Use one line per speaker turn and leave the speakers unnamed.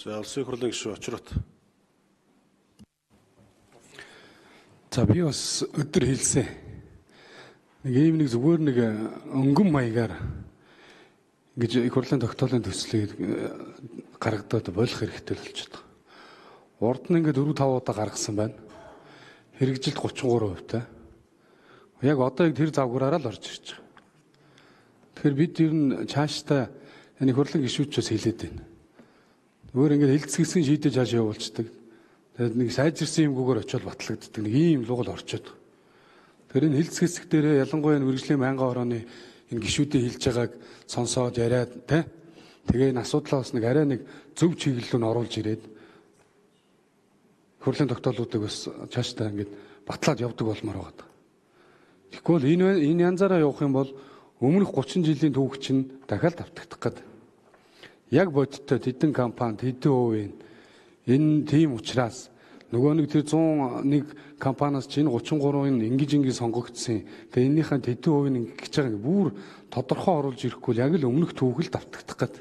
За, Улсын хурлын гишүүн Очрот.
За, би бас өдөр хэлсэн. Нэг ийм нэг зүгээр нэг өнгөн маягаар ингэж их хурлын тогтоолын төслийг гаргадаад болох хэрэгтэй л болчиход байгаа. Урд нь ингээд 4 5 удаа гаргасан байна. Хэрэгжилт 33% та. Яг одоо яг тэр загвараараа л орж ирж байгаа. Тэгэхээр бид ер нь цаашдаа энэ их хурлын гишүүдчээс хэлээд байна. Өөр ингээд хэлцгэсэн шийдэж цааш явуулцдаг. Тэгээд нэг сайжирсан юмгүйгээр очиод батлагддаг. Нэг ийм лугал орчод. Тэр энэ хэлц хэсэг дээрээ ялангуяа энэ мэргэжлийн байнгын хорооны энэ гишүүдийн хэлж байгааг сонсоод яриад тэ. Тэгээ энэ асуудлаа бас нэг арай нэг зөв чиглэл рүү нь оруулж ирээд хурлын тогтоолуудыг бас цаашдаа ингээд батлаад явдаг болмоор байгаа. Тэгэхгүй бол энэ янзаараа явах юм бол өмнөх 30 жилийн түүх чинь дахиад давтагдах гээд. Яг бодиттой тэдэн компани тэдэн хувийн энэ тийм учраас нөгөө нэг тэр 101 компаниас чинь 33-ын ингэж ингэж сонгогдсон. Тэгээ энэнийхээ тэдэн хувийн ингэж байгаа бүр тодорхой оруулж ирэхгүй яг л өмнөх түүхэл давтагдах гээд.